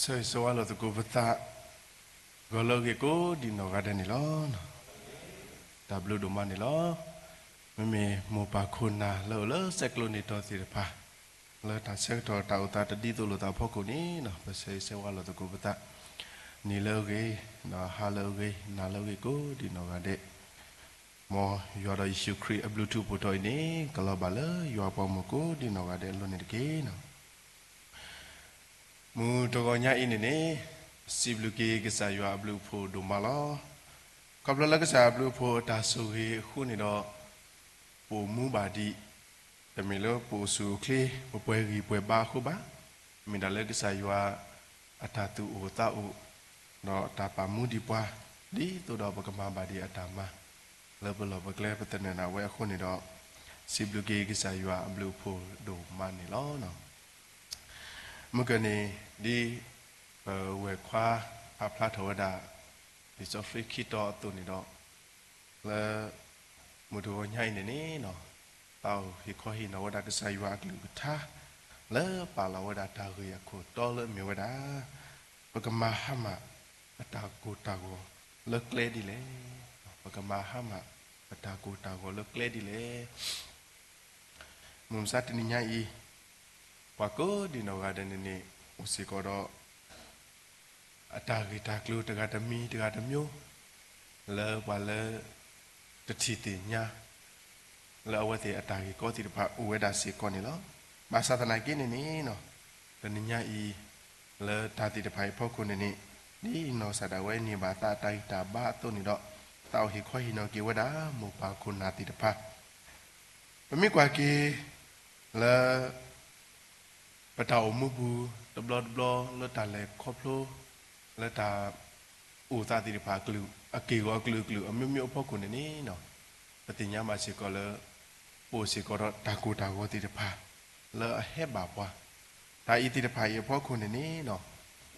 ဆၢဂ့ၤဆၢဝါလိာ်သကိးပသး, ဂီၤလၢအဂ့ၤကိးဒံးနီၢ်ဂၤဒဲးန့ၣ်လီၤ. တၢ်ဘျုးဒိၣ်မးန့ၣ်လီၤ. မ့မ့ၢ်မိၢ်ပၢ်ခိၣ်နၢ်လၢအိၣ်လၢစဲးကျိးနံၤတီၤသ့ၣ်တဖၣ်, လၢတၢ်ဆၢကတီၢ်တၢ်အိၣ်သးတဒ်သိးလိာ်သးအဖီခိၣ်န့ၣ်, ပဆၢဂ့ၤဆၢဝါလိာ်သကိးပသး, နံၤလၢအဂ့ၤ, ဟါလၢအဂ့ၤ, နၤလၢအဂ့ၤကိးဒံးနီၢ်ဂၤဒဲး, မ်ယွၤဒီးယ့ၣ်ၡူးခရံာ်အဘျုးထူးဖှိၣ်ထီၣ်အံၤန့ၣ် ကလီၤဘၣ်လၢယွၤပှၤမိၢ်ကိးဒံးနီၢ်ဂၤဒဲးအလိၤန့ၣ်တက့ၢ်. မုၢ်တဂီၤညါအံၤန့ၣ်န့ၣ်, စံးဘျုးက့ၤကစၢ်ယွၤအဘျုးအဖှိၣ်ဒိၣ်မးလီၤ. ခီဖျိလၢကစၢ်အဘျုးအဖှိၣ်အတၢ်ဆိၣ်ဂ့ၤအဃိန့ၣ်ဒီး, ပအိၣ်မူဘၣ်ဒံး, တမ့ၢ်လၢပအိၣ်ဆူၣ်အိၣ်ချ့ ပပှဲၤဂံၢ်ပှဲၤဘါအဃိဘၣ်, မ့ၢ်ဒၣ်လၢကစၢ်ယွၤအတၢ်သူၣ်အိၣ်သးအိၣ်, ဒီးတၢ်ပာ်မူဒံးပှၤ, ဒ်သိးဒီးပကမၤဘၣ်ဒံးအတၢ်မၤ, လၢပလီၢ်ပကျဲပသနၢၣ်ဒၣ်ဝဲအဃိန့ၣ်ဒီး, စံးဘျုးက့ၤကစၢ်ယွၤအဘျုးအဖှိၣ်ဒိၣ်မးန့ၣ်လီၤ. မုၢ်ကၢၢ်န့ၣ်, ဒ်ပဝဲၢ်ခွါပာ်ဖျါထီၣ်ဝဲဒၣ် လံာ်စီဆှံခံတီၤအသိးန့ၣ်ဒီး, လၢမုၢ်တဂီၤညါအံၤန့ၣ်န့ၣ်, သးအိၣ်ဟ့ၣ်ခီဟ့ၣ်နီၤဝဲဒၣ်ကစၢ်ယွၤအကလုၢ်ကထါ, လၢပာ်လီၤဝဲဒၣ်တၢ်ဂ့ၢ်အခိၣ်တီလၢအမ့ၢ်ဝဲဒၣ်, ပကမၤဟါမၢ်အတၢ်ကိၢ်တၢ်ဂီၤလၢကျဲဒ်လဲၣ်. ပကမၤဟါမၢ်ပတၢ်ကိၢ်တၢ်ဂီၤလၢကျဲဒ်လဲၣ်. မုၢ်မဆါတနံၤညါအံၤ, ပှၤကိးဒံးနီၢ်ဂၤဒဲးန့ၣ်န့ၣ်, အိၣ်စ့ၢ်ကီးဒီး အတၢ်ဂ့ၢ်တၢ်ကျိၤတဂၤတမံၤတဂၤတမျိုး, လၢပှၤလၢတထံၣ်သ့ၣ်ညါ, လၢအဝဲသ့ၣ်အတၢ်ဂ့ၢ်ကီသ့ၣ်တဖၣ်အိၣ်ဝဲဒၣ်စ့ၢ်ကီးန့ၣ်လီၤ. ဘၣ်ဆၣ်သနာ်က့န့ၣ်န့ၣ်, တနံၤညါအံၤ, လၢတၢ်သ့ၣ်တဖၣ်အံၤအဖီခိၣ်န့ၣ်န့ၣ်, ဒ်နီၢ်ကစၢ်ဒၣ်ဝဲန့ၢ်ဘၣ်သးအတၢ်ဂံၢ်တၢ်ဘါအသိးန့ၣ်ဒီး, သးအိၣ်ဟ့ၣ်ခီဟ့ၣ်နီၤက့ၤဝဲဒၣ်မိၢ်ပၢ်ခိၣ်နၢ်သ့ၣ်တဖၣ်, ပမ့ၢ်ကွၢ်က့ၤလၢ ပတၢ်အိၣ်မူပူၤ တဘျီတဘျီလၢတၢ်လဲၤခီဖျိ လၢတၢ်အိၣ်သးသ့ၣ်တဖၣ်အကလုာ် အက့ၢ်ဂီၤအကလုာ်ကလုာ်အမျိုးမျိုးအဖီခိၣ်န့ၣ်န့ၣ်, ပသ့ၣ်ညါဘၣ်စ့ၢ်ကီးလၢ ပအိၣ်စ့ၢ်ကီးဒီးတၢ်ကိၢ်တၢ်ဂီၤသ့ၣ်တဖၣ် လၢအဟဲဘၣ်ပှၤ, တၢ်အံၤသ့ၣ်တဖၣ်အံၤအဖီခိၣ်န့ၣ်န့ၣ်,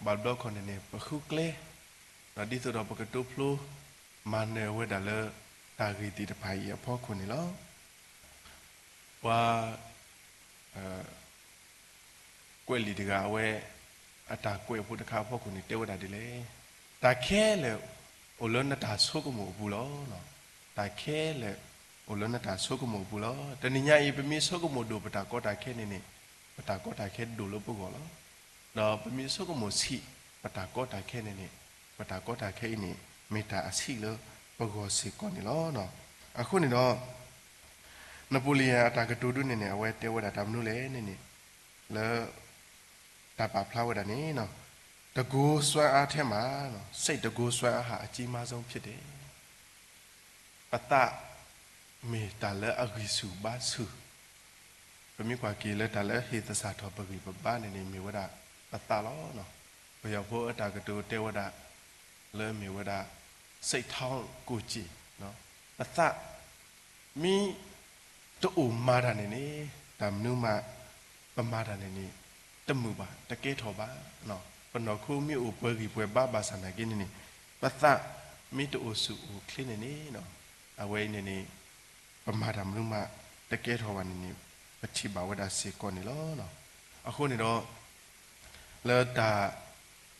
ဘၣ်ဘျီခီန့ၣ်န့ၣ် ပဃုကျဲ, ဒီးဒ်သိးဒီးပကတိဖျိ မၤနၢၤဝဲဒၣ်လၢ တၢ်ဂ့ၢ်သ့ၣ်တဖၣ်အံၤအဖီခိၣ်န့ၣ်လီၤ. ပှၤ ကွဲးလံာ်တဂၤအဝဲ အတၢ်ကွဲးအဖိတခါအဖီခိၣ်န့ၣ် တဲဝဲဒၣ်ဒ်လဲၣ်, တၢ်ခဲလၢာ်အိၣ်လၢနတၢ်ဆိကမိၣ်အပူၤလီၤ. တၢ်ခဲလၢာ်အိၣ်လၢနတၢ်ဆိကမိၣ်အပူၤလီၤ. တနံၤညါအံၤ ပမ့ၢ်ဆိကမိၣ်ဒိၣ်ပတၢ်ကီတၢ်ခဲန့ၣ်န့ၣ်, ပတၢ်ကီတၢ်ခဲဒိၣ်လၢပဂီၢ်လီၤ. ဒီးပမ့ၢ်ဆိကမိၣ်ဆံးပတၢ်ကီတၢ်ခဲန့ၣ်န့ၣ်, ပတၢ်ကီတၢ်ခဲအံၤန့ၣ် မ့ၢ်တၢ်အဆံးလၢပဂီၢ်စ့ၢ်ကီးန့ၣ်လီၤ. အဃိန့ၣ်ဒီး နပူၤလံယၤအတၢ်ကတိၤဒုန့ၣ်န့ၣ် အဝဲတဲဝဲဒၣ်တၢ်မနုၤလဲၣ်န့ၣ်န့ၣ်, လၢ တၢ်ပာ်ဖျါဝဲဒၣ်န့ၣ်, တကိုယ်စွမ်းအားထဲမှာ, စိတ်တကိုယ်စွမ်းအားဟာ အကြီးမားဆုံးဖြစ်တယ်. ပသးမ့ၢ်တၢ်လၢအဂံၢ်ဆူၣ်ဘါဆူၣ်, ပမ့ၢ်ကွၢ်က့ၤလၢတၢ်လၢဟ့ၣ်သဆၣ်ထီၣ်ပဂံၢ်ပဘါန့ၣ်န့ၣ် မ့ၢ်ဝဲဒၣ်ပသးလီၤ. ပယီၤဖိအတၢ်ကတိၤတဲဝဲဒၣ် လၢမ့ၢ်ဝဲဒၣ် စိတ်ထောင့်ကိုယ်ကျဉ်, ပသး မ့ၢ်တအိၣ်မၤတၢ်န့ၣ်န့ၣ်, တၢ်မနုၤမး ပမၤတၢ်န့ၣ်န့ၣ် တမုာ်ဘၣ် တကဲထီၣ်ဘၣ်. ပနီၢ်ခိမ့ၢ်အိၣ်ပှဲၤဂံၢ်ပှဲၤဘါဘၣ်ဆၣ်နာ်က့န့ၣ်န့ၣ်, ပသးမ့ၢ်တအိၣ်ဆူၣ်အိၣ်ချ့န့ၣ်န့ၣ်, အဝဲအံၤန့ၣ်န့ၣ် ပမၤတၢ်မနုၤမး တကဲထီၣ်ဘၣ်န့ၣ်န့ၣ် ပထံၣ်ဘၣ်ဝဲဒၣ်စ့ၢ်ကီးန့ၣ်လီၤ. အဃိန့ၣ်ဒီး လၢတၢ်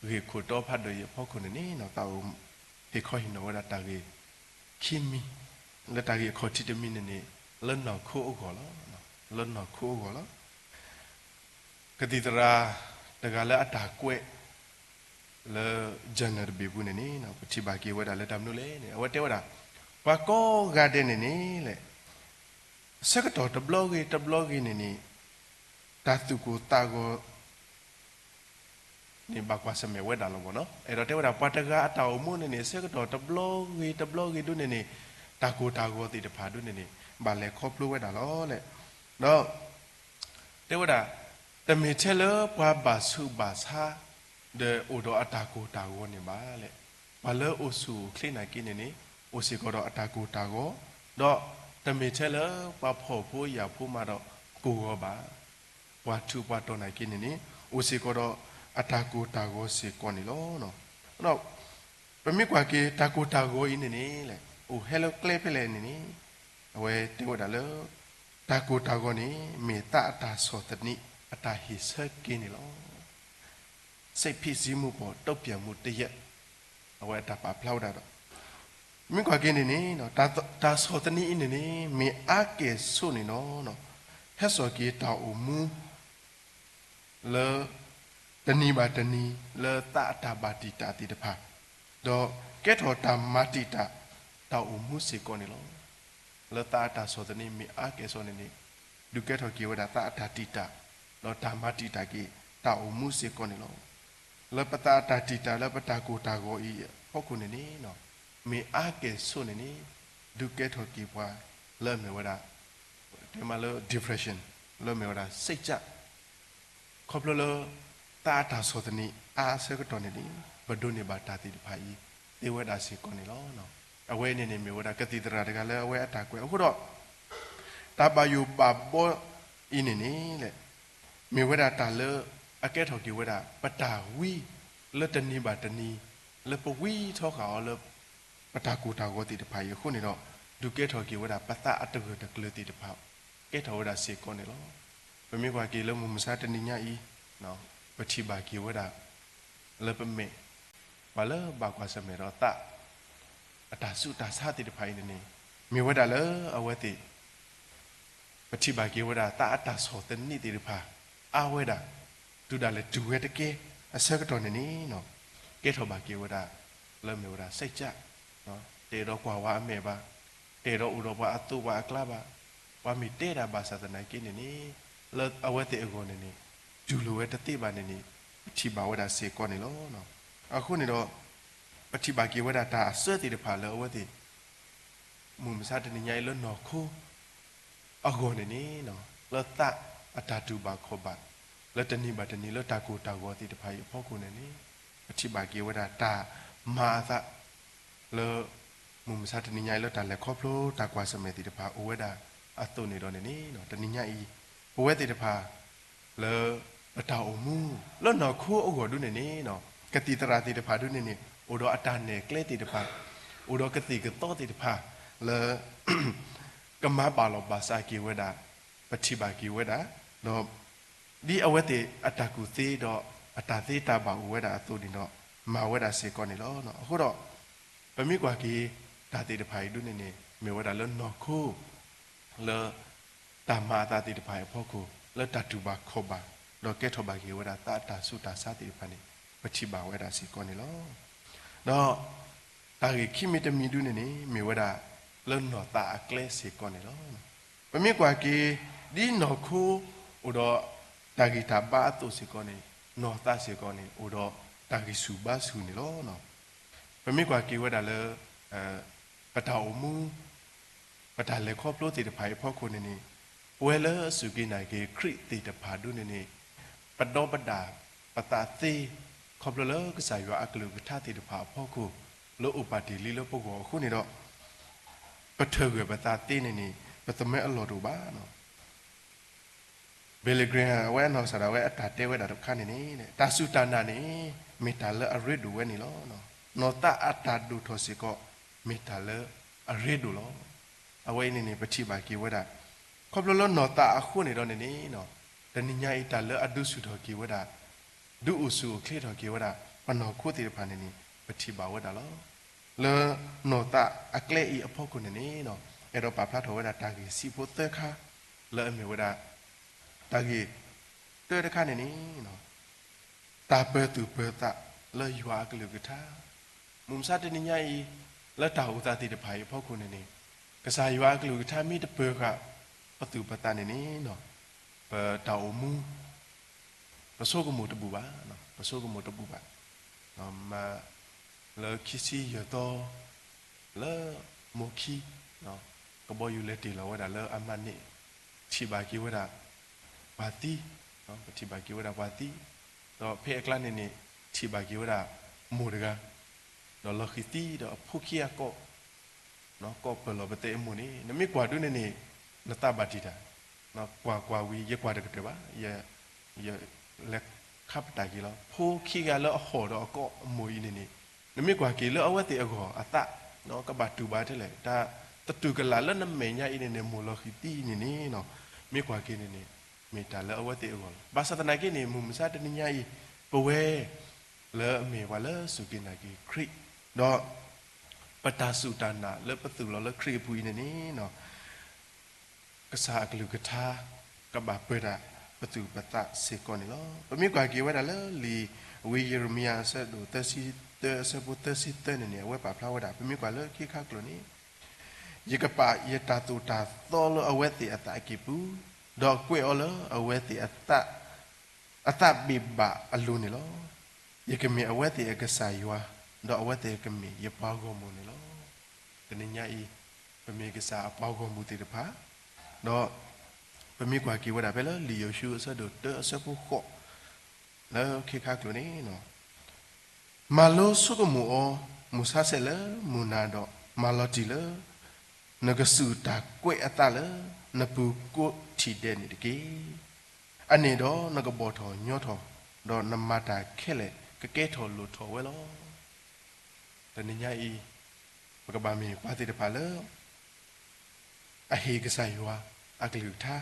ဂ့ၢ်ခိၣ်တီဖးဒိၣ်အံၤအဖီခိၣ်န့ၣ်န့ၣ် သးအိၣ်ဟ့ၣ်ခီဟ့ၣ်နီၤဝဲဒၣ်တၢ်ဂ့ၢ်ခံမံၤ, လၢတၢ်ဂ့ၢ်အခီၣ်ထံးတမံၤန့ၣ်န့ၣ် လၢနီၢ်ခိအဂီၢ်လီၤ. လၢနီၢ်ခိအဂီၢ်လီၤ. ကသံၣ်သရၣ်တဂၤလၢအတၢ်ကွဲး လၢ journal တဘ့ၣ်ပူၤန့ၣ်န့ၣ် ပထံၣ်ဘၣ်က့ၤဝဲဒၣ်လၢတၢ်မနုၤလဲၣ်န့ၣ် အဝဲတဲဝဲဒၣ် ပှၤကိးဂၤဒဲးန့ၣ်န့ၣ်လဲၣ် ဆၢကတီၢ်တဘျီဂ့ၤတဘျီဂ့ၤန့ၣ်န့ၣ် တၢ်သူၣ်ကိၢ်သးဂီၤ န့ၣ်ဘၣ်ကွၢ်ဆၢၣ်မဲာ်ဝဲဒၣ်လီၤမ့ၢ်နီၤ. အဲၣ်ဒိးတဲဝဲဒၣ် ပှၤတဂၤအတၢ်အိၣ်မူန့ၣ်န့ၣ် ဆၢကတီၢ်တဘျီဂ့ၤတဘျီဂ့ၤဒုန့ၣ်န့ၣ် တၢ်ကိၢ်တၢ်ဂီၤသ့ၣ်တဖၣ်ဒုန့ၣ်န့ၣ် ဘၣ်လဲၤခီဖျိဝဲဒၣ်လီၤလဲၣ်. ဒီး တဲဝဲဒၣ် တမ့ၢ်ထဲလၢပှၤဘၣ်ဆူးဘၣ်ဆါ ဒီးအိၣ်ဒီးအတၢ်ကိၢ်တၢ်ဂီၤန့ၣ်ဘၣ်လဲၣ်. ပှၤလၢအိၣ်ဆူၣ်အိၣ်ချ့နာ်က့န့ၣ်န့ၣ် အိၣ်စ့ၢ်ကီးဒီးအတၢ်ကိၢ်တၢ်ဂီၤ, ဒီးတမ့ၢ်ထဲလၢပှၤဖှီၣ်ဖိယာ်ဖိမးဒီးကိၢ်ဂီၤဘၣ်. ပှၤထူးပှၤတီၤနာ်က့န့ၣ်န့ၣ် အိၣ်စ့ၢ်ကီးဒီးအတၢ်ကိၢ်တၢ်ဂီၤစ့ၢ်ကီးန့ၣ်လီၤ. ဒီး ပမ့ၢ်ကွၢ်က့ၤ တၢ်ကိၢ်တၢ်ဂီၤအံၤန့ၣ်န့ၣ်လဲၣ် အိၣ်ဟဲလၢကျဲဖဲလဲၣ်န့ၣ်န့ၣ် အဝဲတဲဝဲဒၣ်လၢ တၢ်ကိၢ်တၢ်ဂီၤန့ၣ် မ့ၢ်သးအတၢ်ဆီၣ်သနံး အတၢ်ဟ့ၣ်ဆၢက့ၤန့ၣ်လီၤ. စိတ်ဖိစီးမှုပေါ်တုံ့ပြန်မှုတစ်ရပ် အဝဲအတၢ်ပာ်ဖျါဝဲဒၣ်ဒီး မ့ၢ်ကွၢ်က့ၤန့ၣ်န့ၣ် တၢ်ဆီၣ်သနံးအံၤန့ၣ်န့ၣ် မ့ၢ်အါကဲၣ်ဆိးန့ၣ်နီၤ ဟဲစိာ်က့ၤတၢ်အိၣ်မူ လၢ တနံၤဘၣ်တနံၤ လၢသးအတၢ်ဘၣ်တံာ်တာ်သ့ၣ်တဖၣ်, ဒီးကဲထီၣ်တၢ်မၤတံာ်တာ် တၢ်အိၣ်မူစ့ၢ်ကီးန့ၣ်လီၤ. လၢသးအတၢ်ဆီၣ်သနံးမ့ၢ်အါကဲၣ်ဆိးန့ၣ်န့ၣ် ဒုးကဲထီၣ်က့ၤဝဲဒၣ်သးအတၢ်တံာ်တာ်, ဒီးတၢ်မၤတံာ်တာ်က့ၤ တၢ်အိၣ်မူစ့ၢ်ကီးန့ၣ်လီၤ. လၢပသးအတၢ်တံာ်တာ်လၢပတၢ်ကိၢ်တၢ်ဂီၤအံၤအဖီခိၣ်န့ၣ်န့ၣ် မ့ၢ်အါကဲၣ်ဆိးန့ၣ်န့ၣ် ဒုးကဲထီၣ်က့ၤပှၤလၢအမ့ၢ်ဝဲဒၣ် တဲမးလၢ depression လၢအမ့ၢ်ဝဲဒၣ် စိတ်ကျ ခီဖျိလၢ သးအတၢ်ဆီၣ်သနံးအါအဆၢကတီၢ်န့ၣ်န့ၣ် ပဒိးန့ၢ်ဘၣ်တၢ်သ့ၣ်တဖၣ်အံၤ သ့ဝဲဒၣ်စ့ၢ်ကီးန့ၣ်လီၤ. အဝဲအံၤန့ၣ်န့ၣ် မ့ၢ်ဝဲဒၣ်ကသံၣ်သရၣ်တဂၤလၢအဝဲအတၢ်ကွဲးအဃိဒီး တၢ်ဘၣ်ယိၣ်ဘၣ်ဘီအံၤန့ၣ်န့ၣ် မ့ၢ်ဝဲဒၣ်တၢ်လၢအကဲထီၣ်က့ၤဝဲဒၣ် ပတၢ်ဝံ လၢတနံၤဘၣ်တနံၤ လၢပဝံထီဃာ်အီၤလၢ ပတၢ်ကိၢ်တၢ်ဂီၤသ့ၣ်တဖၣ်အံၤအဃိန့ၣ်ဒီး ဒုးကဲထီၣ်က့ၤဝဲဒၣ် ပသးအတဂၢၢ်တကျၢၤသ့ၣ်တဖၣ် ကဲထီၣ်ဝဲဒၣ်စ့ၢ်ကီးန့ၣ်လီၤ. ပမ့ၢ်ကွၢ်က့ၤလၢမုၢ်မဆါတနံၤညါအံၤ ပထံၣ်ဘၣ်က့ၤဝဲဒၣ် လၢပမဲာ် ပှၤလၢဘၣ်ကွၢ်ဆၢၣ်မဲာ်ဒီးသး အတၢ်ဆူးတၢ်ဆါသ့ၣ်တဖၣ်အံၤန့ၣ်န့ၣ် မ့ၢ်ဝဲဒၣ်လၢအဝဲသ့ၣ် ပထံၣ်ဘၣ်က့ၤဝဲဒၣ် သးအတၢ်ဆီၣ်သနံးသ့ၣ်တဖၣ် အါဝဲဒၣ် တုၤဒၣ်လဲာ်တုၤဝဲတကဲ အဆၢကတီၢ်န့ၣ်န့ၣ် ကဲထီၣ်ဘၣ်က့ၤဝဲဒၣ် လၢမ့ၢ်ဝဲဒၣ် စိတ်ကျ တအဲၣ်ဒိးကွၢ်ဝဲအမဲာ်ဘၣ်, တအဲၣ်ဒိးအိၣ်ဒီးပှၤအသိးပှၤအကျါဘၣ်, ပှၤမ့ၢ်တဲတၢ်ဘၣ်ဆၣ်သနာ်က့န့ၣ်န့ၣ် လၢအဝဲသ့ၣ်အဂီၢ်န့ၣ်န့ၣ် တူၢ်လိာ်ဝဲတသ့ဘၣ်န့ၣ်န့ၣ် ပထံၣ်ဘၣ်ဝဲဒၣ်စ့ၢ်ကီးန့ၣ်လီၤ. အဃိန့ၣ်ဒီး ပထံၣ်ဘၣ်က့ၤဝဲဒၣ်တၢ်အစၢသ့ၣ်တဖၣ်လၢအဝဲသ့ၣ် မုၢ်မဆါတနံၤညါအံၤလၢနီၢ်ခိ အဂီၢ်န့ၣ်န့ၣ် လၢသးအတၢ်တူၢ်ဘၣ်ခီၣ်ဘၣ် လၢတနံၤဘၣ်တနံၤလၢတၢ်ကိၢ်တၢ်ဂီၤသ့ၣ်တဖၣ်အံၤအဖီခိၣ်န့ၣ်န့ၣ် ပထံၣ်ဘၣ်က့ၤဝဲဒၣ်တၢ်မၤအသး လၢ မုၢ်မဆါတနံၤညါအံၤလၢတၢ်လဲၤခီဖျိတၢ်ကွၢ်ဆၢၣ်မဲာ်သ့ၣ်တဖၣ်အိၣ်ဝဲဒၣ်အသိးန့ၣ်ဒီးန့ၣ်န့ၣ် တနံၤညါအံၤ ပဝဲသ့ၣ်တဖၣ် လၢ ပတၢ်အိၣ်မူ လၢနီၢ်ခိအဂီၢ်ဒ်န့ၣ်န့ၣ် ကသံၣ်သရၣ်သ့ၣ်တဖၣ်ဒ်န့ၣ်န့ၣ် အိၣ်ဒီးအတၢ်နဲၣ်ကျဲသ့ၣ်တဖၣ် အိၣ်ဒီးကသံၣ်ကသီသ့ၣ်တဖၣ် လၢ ကမၤဘၣ်လီၤဘၣ်စးက့ၤဝဲဒၣ် ပထံၣ်ဘၣ်က့ၤဝဲဒၣ် ဒီး ဒ်အဝဲသ့ၣ်အတၢ်ကူၣ်သ့ဒီး အတၢ်သ့တၢ်ဘၣ်အိၣ်ဝဲဒၣ်အသိးန့ၣ်ဒီး မၤဝဲဒၣ်စ့ၢ်ကီးန့ၣ်လီၤ. အဃိဒီး ပမ့ၢ်ကွၢ်က့ၤ တၢ်သ့ၣ်တဖၣ်အံၤဒ်န့ၣ်န့ၣ် မ့ၢ်ဝဲဒၣ်လၢနီၢ်ခိ လၢ တၢ်မၤအသးသ့ၣ်တဖၣ်အံၤအဖီခိၣ် လၢတၢ်တူၢ်ဘၣ်ခီၣ်ဘၣ် ဒီးကဲထီၣ်ဘၣ်က့ၤဝဲဒၣ်သးအတၢ်ဆူးတၢ်ဆါသ့ၣ်တဖၣ်န့ၣ် ပထံၣ်ဘၣ်ဝဲဒၣ်စ့ၢ်ကီးန့ၣ်လီၤ. ဒီး တၢ်ဂ့ၢ်ခံမံၤတမံၤဒ်န့ၣ်န့ၣ် မ့ၢ်ဝဲဒၣ်လၢနီၢ်သးအကျဲစ့ၢ်ကီးန့ၣ်လီၤ. ပမ့ၢ်ကွၢ်က့ၤ ဒ်နီၢ်ခိ အိၣ်ဒီး တၢ်ဂံၢ်တၢ်ဘါအသိးစ့ၢ်ကီးန့ၣ် နီၢ်သးစ့ၢ်ကီးန့ၣ် အိၣ်ဒီးတၢ်ဂံၢ်ဆူၣ်ဘါဆူၣ်န့ၣ်လီၤ. ပမ့ၢ်ကွၢ်က့ၤဝဲဒၣ်လၢ ပတၢ်အိၣ်မူ ပတၢ်လဲၤခီဖျိသ့ၣ်တဖၣ်အံၤအဖီခိၣ်န့ၣ်န့ၣ် ပဝဲလၢစူၢ်က့ၤနာ်က့ၤခရံာ်သ့ၣ်တဖၣ်ဒ်န့ၣ်န့ၣ် ပဒီပဒၣ်ပသးသ့ ခီဖျိလၢကစၢ်ယွၤအကလုၢ်ကထါသ့ၣ်တဖၣ်အဖီခိၣ် လၢအိၣ်ပာ်တ့ၢ်လံလၢပဂီၢ်အဃိန့ၣ်ဒီး ပထၢၣ်ဂၢၢ်ပသးသ့န့ၣ်န့ၣ် ပသမၢအလီၢ်တအိၣ်ဘၣ် Billy Graham အဝဲအနီၢ်ကစၢ်ဒၣ်ဝဲအတၢ်တဲဝဲဒၣ်တခါန့ၣ်န့ၣ် တၢ်စူၢ်တၢ်နာ်န့ၣ် မ့ၢ်တၢ်လၢအရ့ဒိၣ်ဝဲန့ၣ်လီၤ. နီၢ်သးအတၢ်ဒိၣ်ထီၣ်စ့ၢ်ကီး မ့ၢ်တၢ်လၢအရ့ဒိၣ်လီၤ. အဝဲအံၤန့ၣ်န့ၣ် ပထံၣ်ဘၣ်က့ၤဝဲဒၣ် ခီဖျိလၢနီၢ်သးအဃိန့ၣ်ဒီးန့ၣ်န့ၣ် တနံၤညါအံၤတၢ်လၢအဒုးဆူၣ်ထီၣ်က့ၤဝဲဒၣ် ဒုးအိၣ်ဆူၣ်အိၣ်ချ့ထီၣ်က့ၤဝဲဒၣ် ပနီၢ်ခိသ့ၣ်တဖၣ်န့ၣ်န့ၣ် ပထံၣ်ဘၣ်ဝဲဒၣ်လီၤ. လၢနီၢ်သးအကျဲအံၤအဖီခိၣ်န့ၣ်န့ၣ် အဲၣ်ဒိးပာ်ဖျါထီၣ်ဝဲဒၣ်တၢ်ဂ့ၢ်ဆံးဖိသၢခါ လၢအမ့ၢ်ဝဲဒၣ် တၢ်ဂ့ၢ်တၢတခါန့ၣ်န့ၣ် တၢ်ပၢၤသူၣ်ပၢၤသးလၢယွၤအကလုၢ်ကထါ မုၢ်မဆါတနံၤညါအံၤ လၢတၢ်အိၣ်သးသ့ၣ်တဖၣ်အံၤအဖီခိၣ်န့ၣ်န့ၣ် ကစၢ်ယွၤအကလုၢ်ကထါမ့ၢ်တပၢၤဃာ် ပသူၣ်ပသးန့ၣ်န့ၣ် ပတၢ်အိၣ်မူ ပဆိကမိၣ်တဘူၣ်ဘၣ်, ပဆိကမိၣ်တဘူၣ်ဘၣ်. မ့ၢ်လၢခံဆံယဲၢ်သီ လၢမိၢ်ခံ ကဘီယူၤလဲၤတ့ၢ်လီၤဝဲဒၣ်လၢအမၤန့ၢ် ထံၣ်ဘၣ်က့ၤဝဲဒၣ် ပှၤသံ, ပထံၣ်ဘၣ်က့ၤဝဲဒၣ်ပှၤသံ, ဒီးဖဲအကျါန့ၣ်န့ၣ် ထံၣ်ဘၣ်က့ၤဝဲဒၣ် မိၢ်တဂၤ ဒီးလီၤဃံၤသံဒီးအဖိခံဂၤကိး ကိးပၢၢ်လီၤပသဲအမိၢ်န့ၣ် နမ့ၢ်ကွၢ်ဒ်န့ၣ်န့ၣ် နသးဘၣ်တံာ်တာ်, ကွၢ်ကွၢ်ဝံၤ ယကွၢ်တကတၢၢ်ဘၣ်, ယလဲၤခါပတာ်က့ၤလီၤ. ဖိခံဂၤလၢအဟီၣ်ဒီးအကိးအမိၢ်အံၤန့ၣ်န့ၣ် နမ့ၢ်ကွၢ်က့ၤလၢအဝဲသ့ၣ်အဂီၢ်အသး ကဘၣ်တူၢ်ဘၣ်ထဲလဲၣ်, တၢ်သတူၢ်ကလာ်လၢနမဲာ်ညါအံၤန့ၣ်န့ၣ် မိၢ်လီၤဃံၤသံန့ၣ်န့ၣ် မ့ၢ်ကွၢ်က့ၤန့ၣ်န့ၣ် မ့ၢ်တၢ်လၢအဝဲသ့ၣ်အဂီၢ်လီၤ. ဘၣ်ဆၣ်သနာ်က့န့ၣ် မုၢ်မဆါတနံၤညါအံၤ ပဝဲလၢအမ့ၢ်ပှၤလၢစူၢ်က့ၤနာ်က့ၤခရံာ်, ဒီးပတၢ်စူၢ်တၢ်နာ်လၢပသူၣ်လီၤလၢခရံာ်အပူၤအံၤန့ၣ်န့ၣ် ကစၢ်အကလုၢ်ကထါ ကဘၣ်ပၢတၢ်ပသူၣ်ပသးစ့ၢ်ကီးန့ၣ်လီၤ. ပမ့ၢ်ကွၢ်က့ၤဝဲဒၣ်လၢလံာ်ဝံယံးရမံယၤအဆၢဒိၣ်သၢဆံတၢ အဆၢဖိသၢဆံသၢန့ၣ်န့ၣ် အဝဲပာ်ဖျါဝဲဒၣ် ပမ့ၢ်ကွၢ်လၢခ့ခါကျိၤန့ၣ်, ယကပာ်ယတၢ်သိၣ်တၢ်သီလၢအဝဲသ့ၣ်အသးကံၢ်ပူၤ, ဒီးကွဲးအီၤလၢအဝဲသ့ၣ်အသး အသးဘ့ၣ်ဘၣ်အလိၤန့ၣ်လီၤ. ယကမ့ၢ်အဝဲသ့ၣ်အကစၢ်ယွၤ, ဒီးအဝဲသ့ၣ်ကမ့ၢ်ယပှၤဂီၢ်မုၢ်န့ၣ်လီၤ. တနံၤညါအံၤ ပမ့ၢ်ကစၢ်အပှၤဂီၢ်မုၢ်သ့ၣ်တဖၣ်, ဒီးပမ့ၢ်ကွၢ်က့ၤဝဲဒၣ်ဖဲလၢလံာ်ယိၤၡူအဆၢဒိၣ်တၢအဆၢဖိဃိး လၢခ့ခါကျိၤန့ၣ် မၤလိဆိကမိၣ်အီၤ, မုၢ်ဆါဆဲးလၢမုၢ်နၤဒီး မၤလီၤတံၢ်လၢ နကစူၢ်တၢ်ကွဲးအသးလၢ နပူၤကိးထံၣ်ဒဲးန့ၣ်တက့ၢ်. အန့ၣ်ဒီးနကဘီၣ်ထီၣ်ညီထီၣ်, ဒီးနမၤတၢ်ခဲလၢာ်ကကဲထီၣ်လိၣ်ထီၣ်ဝဲလီၤ. တနံၤညါအံၤ ပကဘၣ်မ့ၢ်ပှၤသ့ၣ်တဖၣ်လၢ အဟ့ၣ်ကစၢ်ယွၤအကလုၢ်ကထါ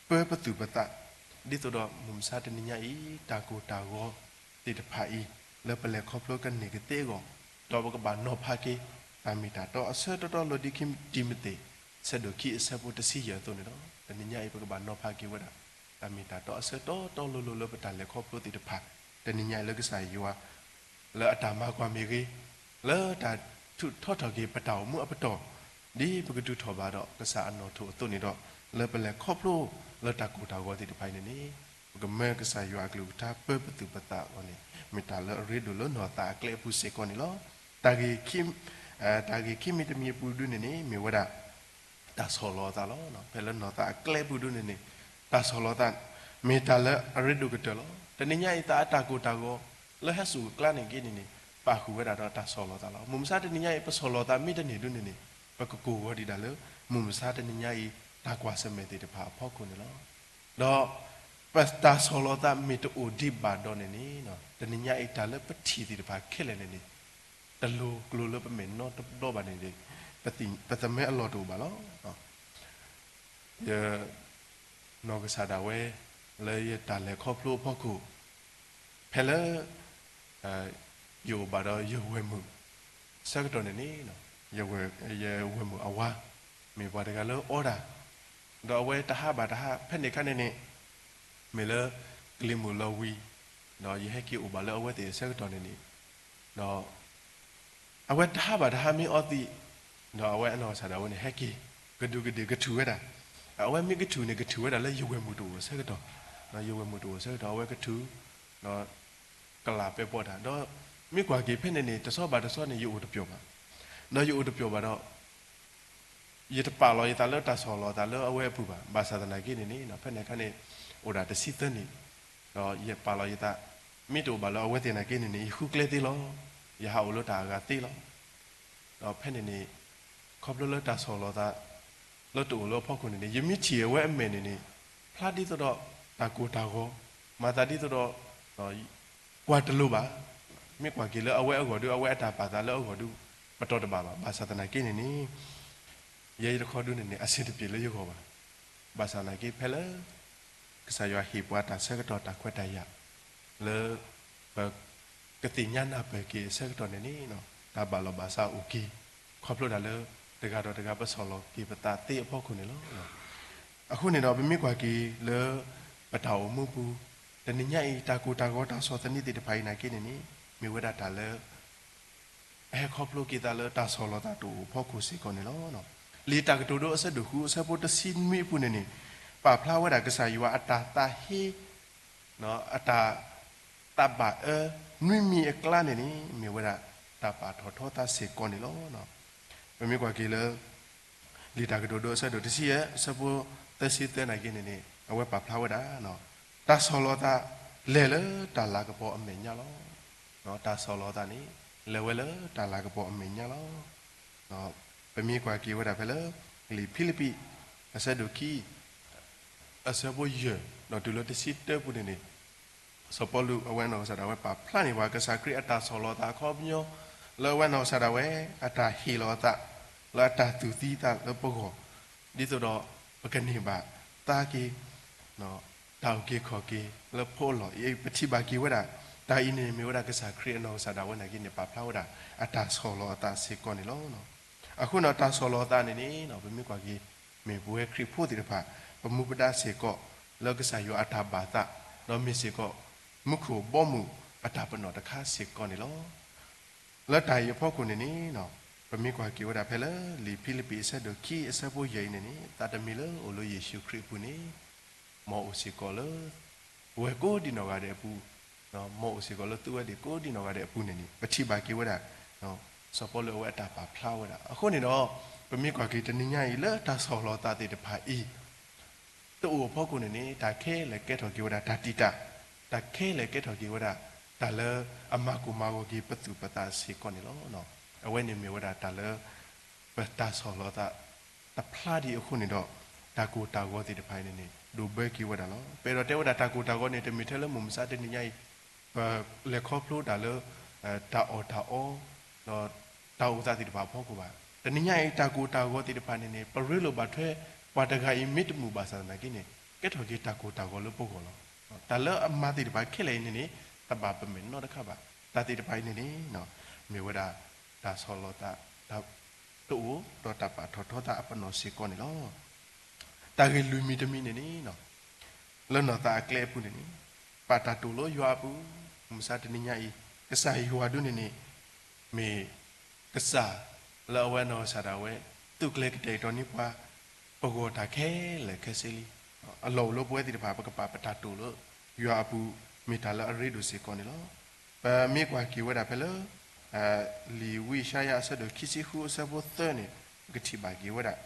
ပၢပသူၣ်ပသး, ဒ်သိးဒီးမုၢ်မဆါတနံၤညါအံၤ တၢ်ကိၢ်တၢ်ဂီၤသ့ၣ်တဖၣ်အံၤ လၢပလဲၤခီဖျိကန့ၢ်ကသ့အဂီၢ်, ဒီးပကဘၣ်နီၤဖးက့ၤ တၢ်မ့ၢ်တၢ်တီအဆၢတီတီလိၤဒ်ခံတံၤမသ့း ဆၢဒိၣ်ခံအဆၢဖိတဆံယဲၢ်အသိးန့ၣ်လီၤ. တနံၤညါအံၤ ပကဘၣ်နီၤဖးက့ၤဝဲဒၣ် တၢ်မ့ၢ်တၢ်တီအဆၢတီတီလိၤလိၤလၢပတၢ်လဲၤခီဖျိသ့ၣ်တဖၣ်, တနံၤညါအံၤလၢကစၢ်ယွၤ လၢအတၢ်မၤကွၢ်မ့ၢ်ဂ့ၤ, လၢတၢ်ထုးထီထီၣ်က့ၤပတၢ်အိၣ်မူအပတီၢ်, ဒ်ပကတုၤထီၣ်ဘၣ်ဒီးကစၢ်အနီၣ်ထိးအသိးန့ၣ်ဒီး, လၢပလဲၤခီဖျိလၢတၢ်ကိၢ်တၢ်ဂီၤသ့ၣ်တဖၣ်အံၤန့ၣ်န့ၣ်, ပကမၢကစၢ်ယွၤအကလုၢ်ကထါပၢပသူၣ်ပသးအဂီၢ်န့ၣ် မ့ၢ်တၢ်လၢအရ့ဒိၣ်လၢနီၢ်သးအကျဲအပူၤစ့ၢ်ကီးန့ၣ်လီၤ. တၢ်ဂ့ၢ် တၢ်ဂ့ၢ်ခံမံၤတမံၤအပူၤဒုန့ၣ်န့ၣ် မ့ၢ်ဝဲဒၣ် တၢ်ဆီၣ်လီၤအသးလီၤ. ဖဲလၢနီၢ်သးအကျဲပူၤဒုန့ၣ်န့ၣ် တၢ်ဆီၣ်လီၤသး မ့ၢ်တၢ်လၢအရ့ဒိၣ်ကတၢၢ်လီၤ. တနံၤညါအံၤ သးအတၢ်ကိၢ်တၢ်ဂီၤ လၢဟဲစိာ်အကျါန့ၣ်က့န့ၣ်န့ၣ် ပာ်ဃုာ်ဝဲဒၣ်ဒီးတၢ်ဆီၣ်လီၤသးလီၤ. မုၢ်မဆါတနံၤညါအံၤ ပဆီၣ်လီၤသးမ့ၢ်တန့ၢ်ဒုန့ၣ်န့ၣ် ပကကိၢ်ဂီၤဒံးဒၣ်လၢ မုၢ်မဆါတနံၤညါအံၤ တၢ်ကွၢ်ဆၢၣ်မဲာ်သ့ၣ်တဖၣ်အဖီခိၣ်န့ၣ်လီၤ. ဒီး ပတၢ်ဆီၣ်လီၤသးမ့ၢ်တအိၣ်ဒံးဘၣ်ဒီးန့ၣ်န့ၣ် တနံၤညါအံၤ တၢ်လၢပထံၣ်သ့ၣ်တဖၣ်ခဲလၢာ်န့ၣ်န့ၣ် တလိၤကျိၤလၢပမဲာ်နီတဘျီဘၣ်န့ၣ်န့ၣ် ပသမၢအလီၢ်တအိၣ်ဘၣ်လီၤ. ယနီၢ်ကစၢ်ဒၣ်ဝဲ လၢယတၢ်လဲၤခီဖျိအဖီခိၣ် ဖဲလၢ ယအိၣ်ဘၣ်ဒီးယဝဲၢ်မုၣ် ဆၢကတီၢ်န့ၣ်န့ၣ် ယဝဲၢ်မုၣ်အဝၤ မ့ၢ်ပှၤတဂၤလၢအီတၢ်, ဒီးအဝဲတဟးဘၣ်တဟး ဖဲန့ၣ်အခါန့ၣ်န့ၣ် မ့ၢ်လၢ ကလံၤမုၢ်လီၤဝံၤ ဒီးယဟဲက့ၤအိၣ်ဘၣ်လၢအဝဲသ့ၣ်အဆၢကတီၢ်န့ၣ်န့ၣ် ဒီး အဝဲတဟးဘၣ်တဟးမ့ၢ်အီသံး, ဒီးအဝဲအနီၢ်ကစၢ်ဒၣ်ဝဲန့ၣ် ဟဲက့ၤ ကဒူးကဒ့ၣ်ကထုးဝဲဒၣ်, အဝဲမ့ၢ်ကထုးန့ၣ် ကထုးဝဲဒၣ်လၢယဝဲၢ်မုၣ်တအိၣ်အဆၢကတီၢ်, ယဝဲၢ်မုၣ်တအိၣ်အဆၢကတီၢ် အဝဲကထုး ဒီး ကလးပဲပီးတၢ် ဒီးမ့ၢ်ကွၢ်က့ၤဖဲန့ၣ်န့ၣ် တဆီဘၣ်တဆီန့ၣ် ယအိၣ်တပျီၤဘၣ်, ဒီးယအိၣ်တပျီၤဘၣ်ဒီး ယတပာ်လီၤယသးလၢတၢ်ဆီၣ်လီၤသးလၢအဝဲအပူၤဘၣ်, ဘၣ်ဆၣ်သနာ်က့န့ၣ်န့ၣ် ဖဲန့ၣ်အခါန့ၣ် အိၣ်ဒၣ်တဆံသၢနံၣ်, ဒီးယပာ်လီၤယသး မ့ၢ်တအိၣ်ဘၣ်လၢအဝဲသ့ၣ်နာ်က့န့ၣ်န့ၣ် ယဃုကျဲသ့လီၤ, ယဟးအိၣ်လၢတၢ်အဂၤသ့လီၤ. ဒီးဖဲန့ၣ်န့ၣ် ခီဖျိလၢတၢ်ဆီၣ်လီၤသး လၢတအိၣ်လၢအဖီခိၣ်န့ၣ်န့ၣ် ယမ့ၢ်ထံၣ်အဝဲအမဲာ်န့ၣ်န့ၣ် ဖျါဒ်သိးဒီး တၢ်ကိၢ်တၢ်ဂီၤ, မၤသးဒ်သိးဒီး ကွၢ်တလိၤဘၣ်, မ့ၢ်ကွၢ်က့ၤလၢအဝဲအဂီၢ်ဒု အဝဲအတၢ်ပာ်သးလၢအဂီၢ်ဒု ပတီၢ်တဘၣ်ဘၣ်, ဘၣ်ဆၣ်သနာ်က့န့ၣ်န့ၣ် ယဲယတခီဒုန့ၣ်န့ၣ် အဆင်တပြေလၢယဂီၢ်ဘၣ်, ဘၣ်ဆၣ်သနာ်က့ဖဲလၢ ကစၢ်ယွၤဟ့ၣ်ပှၤတၢ်ဆၢကတီၢ်တၢ်ခွဲးတၢ်ယာ် လၢ ပ ကသ့ၣ်ညါနၢ်ပၢၢ်က့ၤအဆၢကတီၢ်န့ၣ်န့ၣ် တၢ်ဘၣ်လီၤဘၣ်စးအိၣ်က့ၤ ခီဖျိဒၣ်လၢ တဂၤဒီးတဂၤပဆီၣ်လီၤက့ၤပသးသ့အဖီခိၣ်န့ၣ်လီၤ. အဃိန့ၣ်ဒီး ပမ့ၢ်ကွၢ်က့ၤလၢ ပတၢ်အိၣ်မူပူၤ တနံၤညါအံၤ တၢ်ကိၢ်တၢ်ဂီၤတၢ်ဆီၣ်သနံးသ့ၣ်တဖၣ်အံၤနာ်က့န့ၣ်န့ၣ် မ့ၢ်ဝဲဒၣ်တၢ်လၢ အဟဲခီဖျိက့ၤသးလၢတၢ်ဆီၣ်လီၤသးတအိၣ်အဖီခိၣ်စ့ၢ်ကီးန့ၣ်လီၤ. လံာ်တၢ်ကတိၤဒိအဆၢဒိၣ်ဃုအဆၢဖိတဆံနွံအပူၤန့ၣ်န့ၣ် ပာ်ဖျါဝဲဒၣ်ကစၢ်ယွၤအတၢ်သးဟ့ အတၢ်သးဘၣ်အၢ နွံမံၤအကျါန့ၣ်န့ၣ် မ့ၢ်ဝဲဒၣ်တၢ်ပာ်ထီၣ်ထီသးစ့ၢ်ကီးန့ၣ်လီၤ. ပမ့ၢ်ကွၢ်က့ၤလၢ လံာ်တၢ်ကတိၤဒိအဆၢဒိၣ်တဆံယဲၢ် အဆၢဖိသၢဆံသၢနာ်က့န့ၣ်န့ၣ် အဝဲပာ်ဖျါဝဲဒၣ် တၢ်ဆီၣ်လီၤသး လဲၤလၢတၢ်လၤကပီၤအမဲာ်ညါလီၤ. တၢ်ဆီၣ်လီၤသးန့ၣ် လဲၤဝဲလၢတၢ်လၤကပီၤအမဲာ်ညါလီၤ. ပမ့ၢ်ကွၢ်က့ၤဝဲဒၣ်ဖဲလၢ လံာ်ဖံလံးပံး အဆၢဒိၣ်ခံ အဆၢဖိယဲၢ် ဒီးတုၤလၢတဆံတၢပူၤန့ၣ်န့ၣ် စီၤပီလူးအဝဲအနီၢ်ကစၢ်ဒၣ်ဝဲပာ်ဖျါန့ၢ်ပှၤ ကစၢ်ခရံာ်အတၢ်ဆီၣ်လီၤသးအခီပညီ လၢအဝဲအနီၢ်ကစၢ်ဒၣ်ဝဲ အတၢ်ဟ့ၣ်လီၤအသး လၢအတၢ်သူၣ်သံသးလၢပဂီၢ် ဒ်သိးဒီး ပကန့ၢ်ဘၣ်သါက့ၤ တၢ်အုၣ်က့ၤခီၣ်က့ၤလၢဖိအလီၢ်အံၤ ပထံၣ်ဘၣ်က့ၤဝဲဒၣ် တၢ်အံၤန့ၣ်မ့ၢ်ဝဲဒၣ်ကစၢ်ခရံာ်အနီၢ်ကစၢ်ဒၣ်ဝဲနာ်က့န့ၣ် ပာ်ဖျါဝဲဒၣ်အတၢ်ဆီၣ်လီၤအသးစ့ၢ်ကီးန့ၣ်လီၤ. အဃိန့ၣ်တၢ်ဆီၣ်လီၤအသးန့ၣ်န့ၣ် ပမ့ၢ်ကွၢ်က့ၤ မ့ၢ်ပဝဲခရံာ်ဖိသ့ၣ်တဖၣ် ပမူပဒါစ့ၢ်ကီး လၢကစၢ်ယွၤအတၢ်ဘၣ်သး ဒီးမ့ၢ်စ့ၢ်ကီး မူခိၣ်ဘီမုၢ်အတၢ်ပနီၣ်တခါစ့ၢ်ကီးန့ၣ်လီၤ. လၢတၢ်အံၤအဖီခိၣ်န့ၣ်န့ၣ် ပမ့ၢ်ကွၢ်က့ၤဝဲဒၣ်ဖဲလၢလံာ်ဖံလံးပံးအဆၢဒိၣ်ခံအဆၢဖိယဲၢ်အံၤန့ၣ်န့ၣ် သးတမံၤလၢအိၣ်လၢယ့ၣ်ၡူးခရံာ်အပူၤန့ၣ် မ်အအိၣ်စ့ၢ်ကီးလၢ ပဝဲကိးဒံနီၢ်ဂၤဒဲးအပူၤ, မ်အအိၣ်စ့ၢ်ကီးလၢသုဝဲသ့ၣ်ကိးဒံနီၢ်ဂၤဒဲးအပူၤန့ၣ်န့ၣ် ပထံၣ်ဘၣ်က့ၤဝဲဒၣ် စီၤပီလူးအဝဲအတၢ်ပာ်ဖျါဝဲဒၣ်. အဃိန့ၣ်ဒီး ပမ့ၢ်ကွၢ်က့ၤတနံၤညါအံၤလၢတၢ်ဆီၣ်လီၤသးသ့ၣ်တဖၣ်အံၤ တအိၣ်အဖီခိၣ်န့ၣ်န့ၣ် တၢ်ခဲလၢာ်ကဲထီၣ်က့ၤဝဲဒၣ်တၢ်တံာ်တာ်, တၢ်ခဲလၢာ်ကဲထီၣ်က့ၤဝဲဒၣ် တၢ်လၢအမၤကိၢ်မၤဂီၤက့ၤပသူၣ်ပသးစ့ၢ်ကီးန့ၣ်လီၤ. အဝဲန့ၣ်မ့ၢ်ဝဲဒၣ်တၢ်လၢ ပတၢ်ဆီၣ်လီၤသး တဖျါဒံးအဃိန့ၣ်ဒီး တၢ်ကိၢ်တၢ်ဂီၤသ့ၣ်တဖၣ်အံၤန့ၣ်န့ၣ် ဒိးဘၢက့ၤဝဲဒၣ်လီၤ. ပအဲၣ်ဒိးတဲဝဲဒၣ်တၢ်ကိၢ်တၢ်ဂီၤန့ၣ် တမ့ၢ်ထဲလၢမုၢ်မဆါတနံၤညါအံၤ ပလဲၤခီဖျိတၢ်လၢ တၢ်အီၣ်တၢ်အီ ဒီးတၢ်အိၣ်သးသ့ၣ်တဖၣ်အဖီခိၣ်ဘၣ်. တနံၤညါအံၤ တၢ်ကိၢ်တၢ်ဂီၤသ့ၣ်တဖၣ်န့ၣ်န့ၣ် ပရ့လိာ်ဘၣ်ထွဲ ပှၤတဂၤအံၤမ့ၢ်တမုာ်ဘၣ်ဆၣ်သနာ်က့န့ၣ် ကဲထီၣ်က့ၤတၢ်ကိၢ်တၢ်ဂီၤလၢပဂီၢ်လီၤ. တၢ်လၢအမၤသ့ၣ်တဖၣ်ခဲလၢာ်အံၤန့ၣ်န့ၣ် တဘၣ်ပမဲာ်နီတခါဘၣ်. တၢ်သ့ၣ်တဖၣ်အံၤန့ၣ်န့ၣ် မ့ၢ်ဝဲဒၣ် တၢ်ဆီၣ်လီၤသး တၢ်တအိၣ် ဒီးတၢ်ပာ်ထီၣ်ထီသးအပနီၣ်စ့ၢ်ကီးန့ၣ်လီၤ. တၢ်ဂ့ၢ်လွံၢ်မံၤတမံၤန့ၣ်န့ၣ် လၢနီၢ်သးအကျဲအပူၤန့ၣ်န့ၣ် ပာ်တၢ်တိာ်လၢယွၤအပူၤ, မုၢ်မဆါတနံၤညါအံၤ ကစၢ်ယွၤဒုန့ၣ်န့ၣ် မ့ၢ်ကစၢ်လၢအဝဲနီၢ်ကစၢ်ဒၣ်ဝဲ သူၣ်ကျဲၤကတဲာ်ကတီၤန့ၢ်ပှၤ ပဂီၢ်တၢ်ခဲလၢာ်ခဲဆ့လံ. အလီၢ်အိၣ်လၢပဝဲသ့ၣ်တဖၣ် ပကပာ်ပတၢ်တိာ်လၢယွၤအပူၤ မ့ၢ်တၢ်လၢအရ့ဒိၣ်စ့ၢ်ကီးန့ၣ်လီၤ. ပမ့ၢ်ကွၢ်က့ၤဝဲဒၣ်ဖဲလၢ လံာ်ဝံယၡါယၤအဆၢဒိၣ်ခံဆံဃုအဆၢဖိသၢန့ၣ် ပကထံၣ်ဘၣ်က့ၤဝဲဒၣ်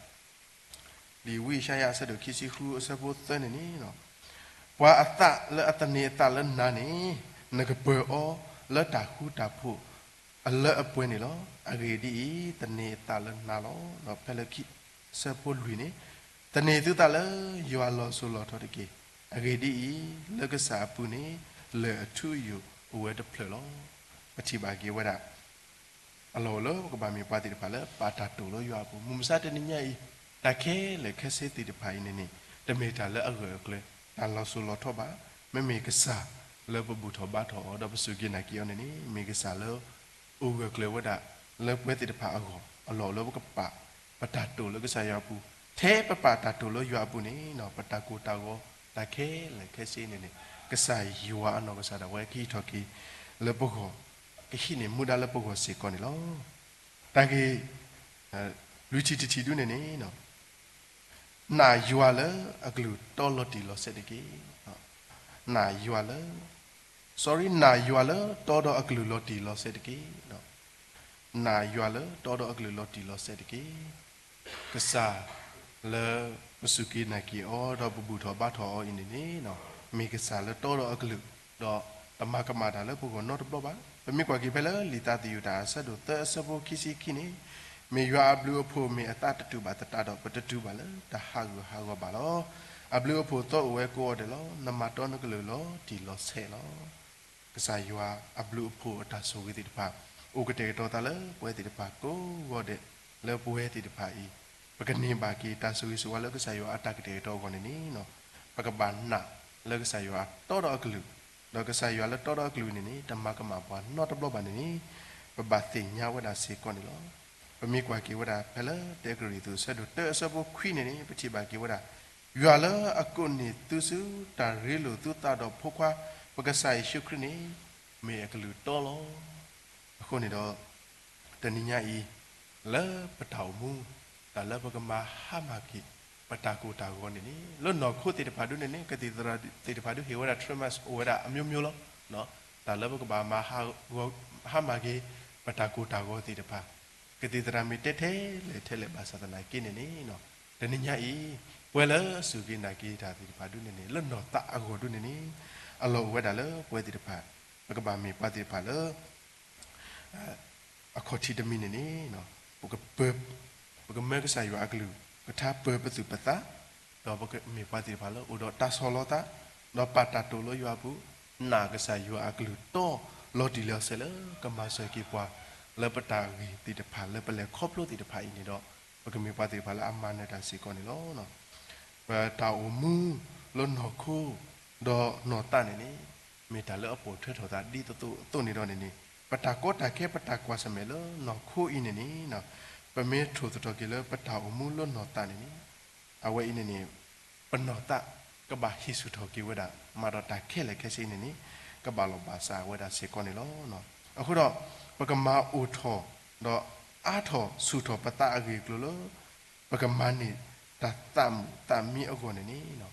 လံာ်ဝံယၡါယၤအဆၢဒိၣ်ခံဆံဃုအဆၢဖိသၢန့ၣ်န့ၣ် ပှၤအသးလၢအသန့ၤအသးလၢနၤန့ၣ် နကပၢၤအီၤလၢတၢ်ဃူတၢ်ဖိးအလၢအပှဲၤန့ၣ်လီၤ. အဂ့ၢ်ဒ်အံၤ, သန့ၤအသးလၢနၤလီၤ. ဒီးဖဲလၢခံ အဆၢဖိလွံၢ်န့ၣ်, သန့ၤသုသးလၢယွၤလီၤစိၤလီၤထီတက့ၢ်. အဂ့ၢ်ဒ်အံၤ, လၢကစၢ်အပူၤန့ၣ် လၢၢ်အထူအယိာ်အိၣ်ဝဲတဖျၢၣ်လီၤ. ပထံၣ်ဘၣ်က့ၤဝဲဒၣ် အလီၢ်အိၣ်လၢပကဘၣ်မ့ၢ်ပှၤသ့ၣ်တဖၣ်လၢပာ်တၢ်တိာ်လၢယွၤအပူၤ, မုၢ်မဆါတနံၤညါအံၤ တၢ်ခဲလၢာ်ခဲဆ့သ့ၣ်တဖၣ်အံၤန့ၣ်န့ၣ် တမ့ၢ်တၢ်လၢအဂၢၢ်အကျၢၤ, တၢ်လီၤစိၤလီၤထီဘၣ်. မ့မ့ၢ်ကစၢ်လၢပဘူၣ်ထီၣ်ဘါထီၣ်အီၤ ဒီးပစူၢ်က့ၤနာ်က့ၤအီၤန့ၣ်န့ၣ် မ့ၢ်ကစၢ်လၢ အိၣ်ဂၢၢ်ကျၢၤဝဲဒၣ်လၢပဝဲသ့ၣ်တဖၣ်အဂီၢ်, အလီၢ်အိၣ်လၢပကပာ် ပတၢ်တိာ်လၢကစၢ်ယွၤအပူၤ, ထဲပပာ်တၢ်တိာ်လၢယွၤအပူၤန့ၣ် ပတၢ်ကိၢ်တၢ်ဂီၤ တၢ်ခဲလၢာ်ခဲဆ့န့ၣ်န့ၣ် ကစၢ်ယွၤအနီၢ်ကစၢ်ဒၣ်ဝဲကဟံးထီၣ်က့ၤလၢပဂီၢ်, ကဟံးန့ၢ်မူဒါလၢပဂီၢ်စ့ၢ်ကီးန့ၣ်လီၤ. တၢ်ဂ့ၢ် လွံၢ်ထံၣ်တထံၣ်ဒုန့ၣ်န့ၣ် နာ်ယွၤလၢအကလုၢ်တီလီၤတံၢ်လီၤဆဲးတက့ၢ်. နာ်ယွၤလၢ, sorry, နာ်ယွၤလၢတီဒီးအကလုၢ်လီၤတံၢ်လီၤဆဲးတက့ၢ်. နာ်ယွၤလၢတီဒီးအကလုၢ်လီၤတံၢ်လီၤဆဲးတက့ၢ်. ကစၢ်လၢပစူၢ်က့ၤနာ်က့ၤအီၤ ဒီးပဘူၣ်ထီၣ်ဘါထီၣ်အီၤအံၤန့ၣ်န့ၣ် မ့ၢ်ကစၢ်လၢတီဒီးအကလုၢ်, ဒီးတမၤကမၣ်တၢ်လၢပဂီၢ်နီတဘျီဘၣ်. ပမ့ၢ်ကွၢ်က့ၤဖဲလၢလံာ်သးသယုၢ်တၢ်အဆၢဒိၣ်သၢအဆၢဖိခံဆံခံန့ၣ်, မ့ၢ်ယွၤအဘျုးအဖှိၣ်မ့ၢ်အသးတတူာ်ဘၣ်သတးဒီး ပတတုၤဘၣ်လၢတၢ်ဟးဂူာ်ဟးဂီၤဘၣ်လီၤ. အဘျုးအဖှိၣ်သီအိၣ်ဝဲကိးဂၤဒဲးလီၤ. နမၤတီနကလုၢ်လီၤတံၢ်လီၤဆဲးလီၤ. ကစၢ်ယွၤအဘျုးအဖှိၣ်အတၢ်ဆိၣ်ဂ့ၤသ့ၣ်တဖၣ် အိၣ်ကတဲာ်ကတီၤသးလၢပဝဲသ့ၣ်တဖၣ်ကိးဂၤဒဲး လၢပဝဲသ့ၣ်တဖၣ်အံၤ ပကန့ၢ်ဘၣ်က့ၤတၢ်ဆိၣ်ဂ့ၤဆိၣ်ဝါလၢကစၢ်ယွၤအတၢ်ကတဲာ်ကတီၤအဂီၢ်န့ၣ်န့ၣ် ပကဘၣ်နာ်လၢကစၢ်ယွၤတီဒီးအကလုၢ်, ဒီးကစၢ်ယွၤလၢတီဒီးအကလုၢ်န့ၣ်န့ၣ် တမၤကမၣ်ပှၤနီတဘျီဘၣ်န့ၣ်န့ၣ် ပဘၣ်သ့ၣ်ညါဝဲဒၣ်စ့ၢ်ကီးန့ၣ်လီၤ. ပမ့ၢ်ကွၢ်က့ၤဝဲဒၣ်ဖဲလၢတၢကရံၣ်သူးအဆၢဒိၣ်တၢအဆၢဖိခွံန့ၣ်န့ၣ် ပထံၣ်ဘၣ်က့ၤဝဲဒၣ် ယွၤလၢအကိးန့ၢ်သုဆူတၢ်ရ့လိာ်သုသးဒီးဖိခွါ ပကစၢ်ယ့ၣ်ၡူးခရံာ်န့ၣ် မ့ၢ်အကလုၢ်တီလီၤ. အဃိန့ၣ်ဒီး တနံၤညါအံၤ လၢပတၢ်အိၣ်မူ တၢ်လၢပကမၤဟါမၢ်က့ၤ ပတၢ်ကိၢ်တၢ်ဂီၤန့ၣ်န့ၣ် လၢနီၢ်ခိသ့ၣ်တဖၣ်ဒုန့ၣ်န့ၣ် ကသံၣ်သရၣ်သ့ၣ်တဖၣ်ဒုဟ့ၣ်ဝဲဒၣ် treatments အိၣ်ဝဲဒၣ်အမျိုးမျိုးလီၤ. တၢ်လၢပကဘၣ်မၤဟါဂီၤ ဟါမၢ်က့ၤ ပတၢ်ကိၢ်တၢ်ဂီၤသ့ၣ်တဖၣ် ကသံၣ်သရၣ်မ့ၢ်တဲထဲလဲၣ်ထဲလဲၣ်ဘၣ်ဆၣ်သနာ်က့န့ၣ်န့ၣ် တနံၤညါအံၤ ပဝဲလၢအစူၢ်က့ၤနာ်က့ၤတၢ်သ့ၣ်တဖၣ်ဒုန့ၣ်န့ၣ် လၢနီၢ်သးအဂီၢ်ဒုန့ၣ်န့ၣ် အလီၢ်အိၣ်ဝဲဒၣ်လၢပဝဲသ့ၣ်တဖၣ် ပကဘၣ်မ့ၢ်ပှၤသ့ၣ်တဖၣ်လၢ အခီၣ်ထံးတမံၤန့ၣ်န့ၣ် ပကပၢၤ ပကမၢကစၢ်ယွၤအကလုၢ် ကထါပၢၤပသူၣ်ပသး ဒီးပကမ့ၢ်ပှၤသ့ၣ်တဖၣ်လၢအိၣ်ဒီးတၢ်ဆီၣ်လီၤသး ဒီးပာ်တၢ်တိာ်လၢယွၤအပူၤ နာ်ကစၢ်ယွၤအကလုၢ်တီလီၤတံၢ်လီၤဆဲးလၢ ကမၤစၢၤက့ၤပှၤ လၢပတၢ်ဂ့ၢ်သ့ၣ်တဖၣ် လၢပလဲၤခီဖျိသ့ၣ်တဖၣ်အံၤန့ၣ်ဒီး ပကမ့ၢ်ပှၤသ့ၣ်တဖၣ်လၢအမၤနၢၤတၢ်စ့ၢ်ကီးန့ၣ်လီၤ. ပတၢ်အိၣ်မူလၢနီၢ်ခိ ဒီးနီၢ်သးန့ၣ်န့ၣ် မ့ၢ်တၢ်လၢအပိာ်ထွဲထီၣ်သးဒ်သိးသိးန့ၣ်ဒီးန့ၣ်န့ၣ် ပတၢ်ကီတၢ်ခဲ ပတၢ်ကွၢ်ဆၢၣ်မဲာ်လၢနီၢ်ခိအံၤန့ၣ်န့ၣ် ပမ့ၢ်ထိၣ်သတြီၤက့ၤလၢပတၢ်အိၣ်မူလၢနီၢ်သးန့ၣ်န့ၣ် အဝဲအံၤန့ၣ်န့ၣ် ပနီၢ်သးကဘၣ်ဟ့ၣ်ဆူၣ်ထီၣ်က့ၤဝဲဒၣ် မၤဒီးတၢ်ခဲလၢာ်ခဲဆ့အံၤန့ၣ်န့ၣ် ကဘၣ်လီၤဘၣ်စးဝဲဒၣ်စ့ၢ်ကီးန့ၣ်လီၤ. အဃိဒီး ပကမၤအိၣ်ထီၣ် ဒီးအါထီၣ်ဆူၣ်ထီၣ်ပသးအဂ့ၢ်အကျိၤလၢ ပကမၤန့ၢ်တၢ်သးမုာ်သးမံအဂီၢ်န့ၣ်န့ၣ်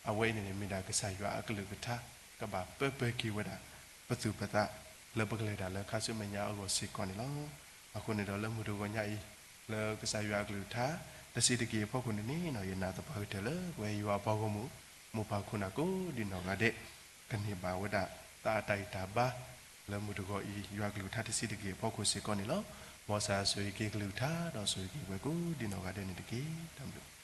အဝဲအံၤန့ၣ်န့ၣ် မ့ၢ်ဒၣ်ကစၢ်ယွၤအကလုၢ်ကထါ ကဘၣ်ပၢပၢက့ၤဝဲဒၣ် ပသူၣ်ပသး လၢပကလဲၤတၢ်လၢခါဆူမဲာ်ညါအဂီၢ်စ့ၢ်ကီးန့ၣ်လီၤ. အဃိန့ၣ်ဒီးလၢမုၢ်တဂီၤညါအံၤ လၢကစၢ်ယွၤအကလုၢ်ကထါ တဆံးတက့ၢ်အဖီခိၣ်န့ၣ်န့ၣ် ယနာ်သပှၢ်ကတၢၢ်လၢ ပဝဲယွၤအပှၤဂီၢ်မုၢ် မိၢ်ပၢ်ခိၣ်နၢ်ကိးဒံနီၢ်ဂၤဒဲး ကန့ၢ်ဘၣ်ဝဲဒၣ် သးအတၢ်ဂံၢ်တၢ်ဘါ လၢမုၢ်တဂီၤအံၤ ယွၤကလုၢ်ကထါတဆံးတက့ၢ်အဖီခိၣ်စ့ၢ်ကီးန့ၣ်လီၤ. မ်ကစၢ်ယွၤဆိၣ်ဂ့ၤက့ၤကလုၢ်ကထါ ဒီးဆိၣ်ဂ့ၤက့ၤပှၤကိးဒံနီၢ်ဂၤဒဲးန့ၣ်တက့ၢ်. တၢ်ဘျုး